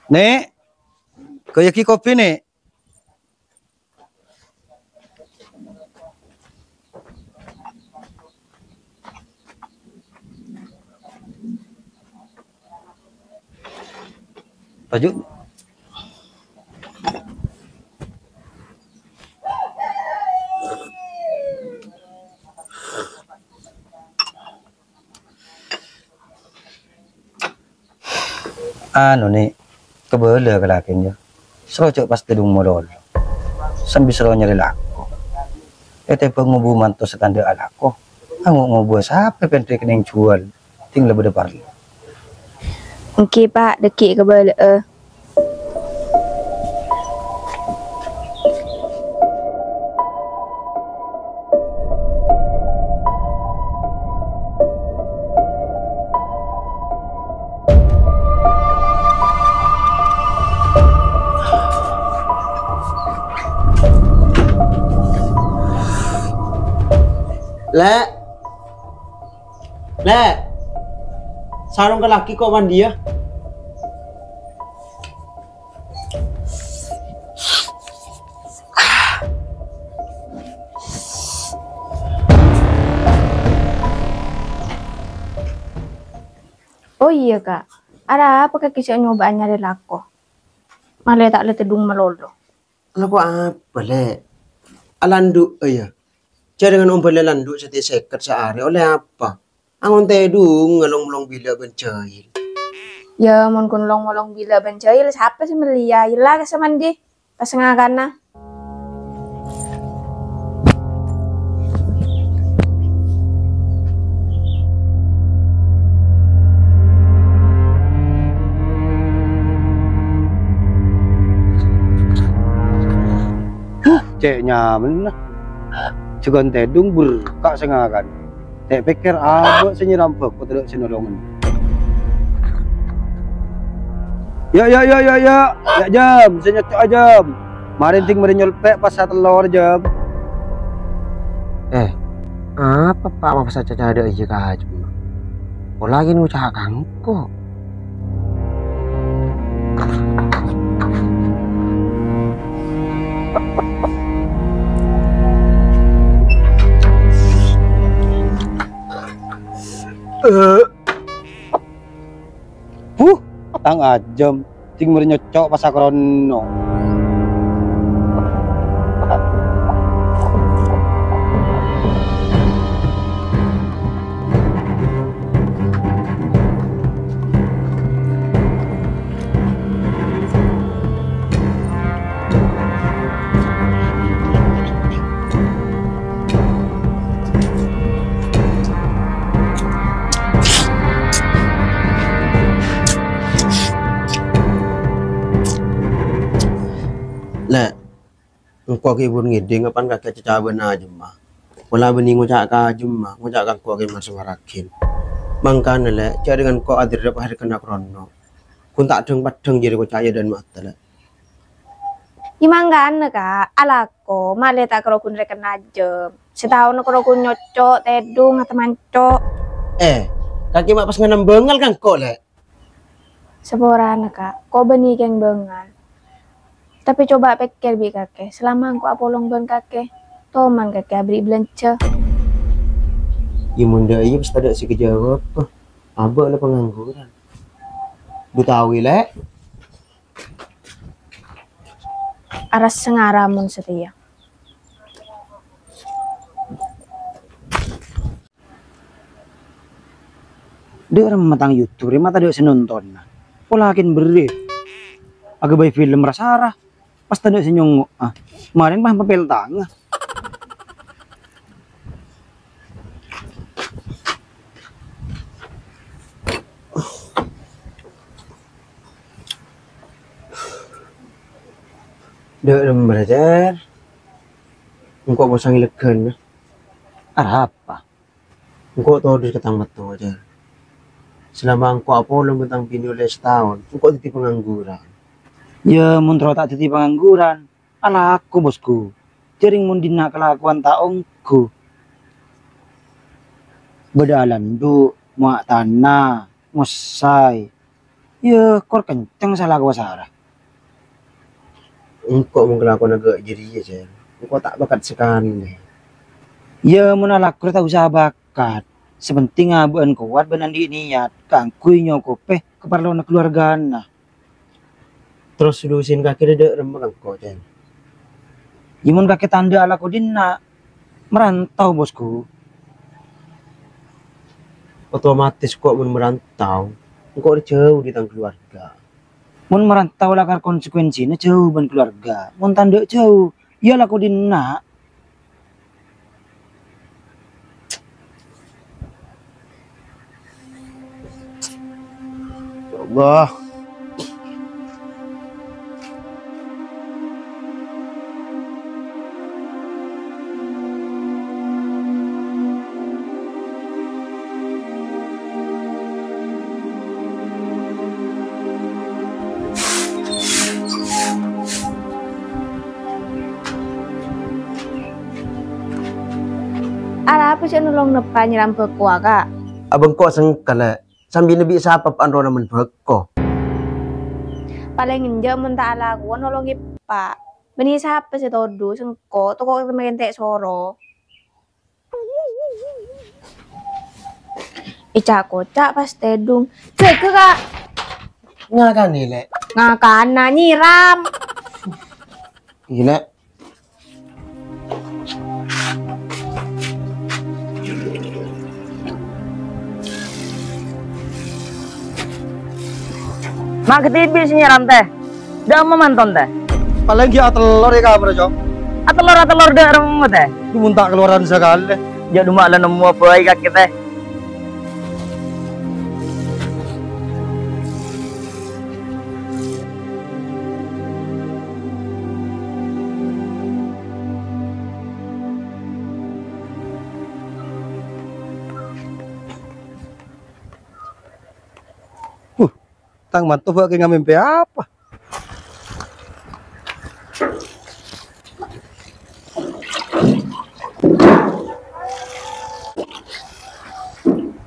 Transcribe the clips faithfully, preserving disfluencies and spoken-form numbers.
Nè', ghâbâyyâghi kopi, Nè'. Paju. Anu, Nè', kabâlâ ka lakèn, yâ. Soro jhâ' pas tèdung malolo. Sambi soro nyarè lako. Ètèbâng ngobu manto sè tadâ' alako. Ango' ngobu sapè pènḍri kennèng juwâl, tèng la bâḍâ parlo. Èngghi, Pa', ḍâggi' kabâlâ'â. Lè'. Lè'. Sarong kalaghi ko' manḍiyâ? Oh iyâ, Ka'. Arapa kakè sè nyobâ'â nyarè lako? Malè ta' la tèdung malolo. Lako apa, Lè'? Alanḍhu'â, yâ. Jhâ' ḍâtengnga ombâl alanḍhu' satèya sèket saarè, ollè apa? Angon tèdung ngalong-molong bilâ bân jahil. Yâ, mon ghun long-molong bilâ bân jahil, sapa sè mellèya? Yella ka sè manḍi, pas ngakana. Huh, cè' nyamana. Jhughân tèdung berka' sè ngakana. Ta' pèkkèr abâ' sè nyerrang bhâko tadâ' sè nolongan. Ya, ya, ya, ya, ya. Ya, Jâm, sè nyocco'a, Jâm. Marèn ḍing marè nyolpè' pas satello, Jâm. Eh, apa, Pa', ma' pas caca ḍâ' iyâ ka Jâm? Pola ghi' ngoca' ka engko'. Huh, tang ajâm, ḍing marè nyocco' pas sakrono. Lè', engko' ghi' bun ngèḍing apa kakè caca bân ajâmma. Pola bânnè ngoca' ka ajâmma, ngoca' ka engko' ghi' mar-samaraghin. Mangkana, Lè', jhâ' ḍâtengnga engko' aḍirrep arè kennèng rono. Ghun ta' ḍâng-paḍḍâng jârèya koca' è ḍâlem atè, Lè'. Yâ mangkana, Ka', alako, malè ta' karo ghun rèken ajâm. Sataon karo ghun nyocco', tèḍung, atè manco'. Eh, kakè ma' pas nganem bângal ka engko', Lè'? Saporana, Ka', ko' bânnè kèng bângal. Tapè coba pèkkèr bi' kakè, salama engko' apolong bân kakè, toman kakè aberri' bâlânjhâ. Yâ mon ḍâ' iyâ pas taḍâ' sè èkajâwâb, abâ' la pangangguran. Ḍu taowi, Lè'. Arassa ngara mon satèya. Ḍâ' remma tang YouTube rè ma' taḍâ' sè nontonna. Pola kèng berri'. Aghâbây film ra-sara. Pas taḍâ' sè nyongngo'a. Marèn pas mapèl tanga. Ḍâ' remma, Jar. Engko' posang lèghâna. Arapa? Engko' todus ka tang mattowa, Jar. Salama engko' apolong bân tang binè ollè sataon, engko' dhâddhi pangangguran. Yâ, mon terro ta' dhâddhi pangangguran, alako, Bosku. Jhâreng mon ḍinna' kalakowan ta' ongghu. Bâḍâ alanḍhu', mowa' tana, ngossay. Yâ, kor kencèng sala kobâsara. Engko' mon kalakowanna ghâ' jârèya, Cèng. Engko' ta' bakat sakalè. Yâ, mon alako ta' osa bakat. Sè pentèng abâ'na kowat bân andi' niyat kaangghuy nyokobhi kaparlowanna kalowarghâna. Terros solusina kakè dâ' remma ka engko', Cèng? Yâ, mon kakè tadâ' alako dinna', marantau, Bosku. Otomatis ko' mon marantau, engko' jhâu dâri tang kalowarga. Mon marantau lakar konsekuensina jhâu bân kalowarga. Mon tadâ' jhâu, yâ alako dinna'. Ya Allah. Arapa sè nolong eppa' nyèram bhâkowa, Ka'? Abâ' engko' sengka, Lè'. Sambina bi' sapa anrona mon bhâko? Palèng enjâ' mon ta' alakowan nolong eppa'. Bânnè sapa sè todus engko' toko' mèntè' soro? Èca'-koca' pas tèdung. Jâgâ, Ka'. Ngakanè, Lè'? Ngakana, nyèram. Iyâ, Lè'. Ma' ghâ' dhibi' sè nyèram, tè. Dâ' emma manton, tè. Palèng ghi' atellor è kamarra, Cong. Atellor-atellor dâ' remma, tè. Dhu mon ta' kalowaran sakalè. Jâ' dhu ma' la nemmo bhâi kakè, tè. Huh, tang manto bâ' kèng ngamèmpè apa?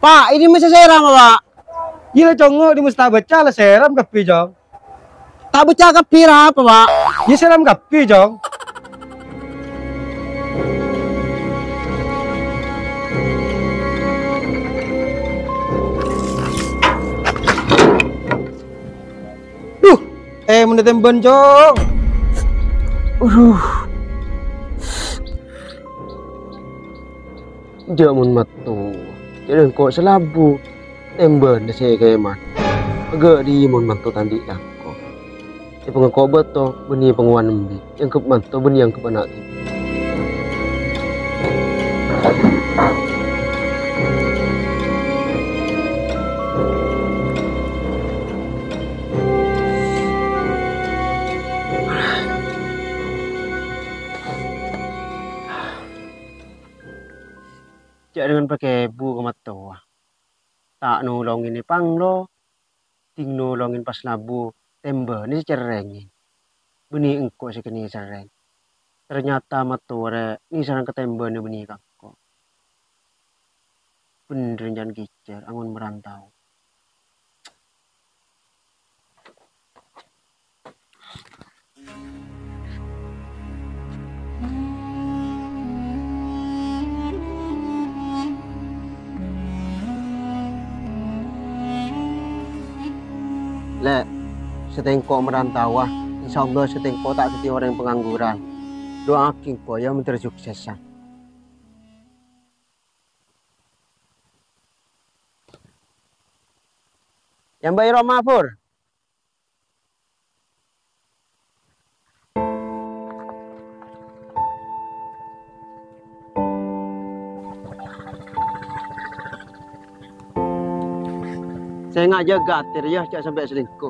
Pa', ini mesti sèram, Pa'. Iyâ la, Cong, di mesta baca la sèram kabbhi, Cong. Ta' baca kabbhi ra apa, Pa'? Iyâ sèram kabbhi, Cong. Duh, eh, mon ètèmbhân, Cong. Aduh. Jâ' mon mattowa, jâ' engko' salabu, tèmbhâna sè kèman. Ghâ' dhimèn manto ta' andi' tako'. Èpangako' bâto, bânnè pangowan embi', èangghep manto, bânnè èangghep ana' dhibi'. Jâ' dhingèn pakèbu ka mattowa. Ta' nolongè nèpang lo, dhing nolongè pas labu tèmbhâna sè cerrèngè. Bânnè engko' sè kènè' cerrèng. Ternyata mattowa rè nèsarang ka tèmbhâna bânnè kako. Bhendher jân kècèr angon marantau. Lè', sèngko' marantawa, insyaallah sèngko' ta' dhâddhi orèng pangangguran. Du'aaghi engko' ya, mandhâr suksessa. Nyambai roma, Pur. Sènga' jâgâ atè rèya, jhâ' sampè' salèngko.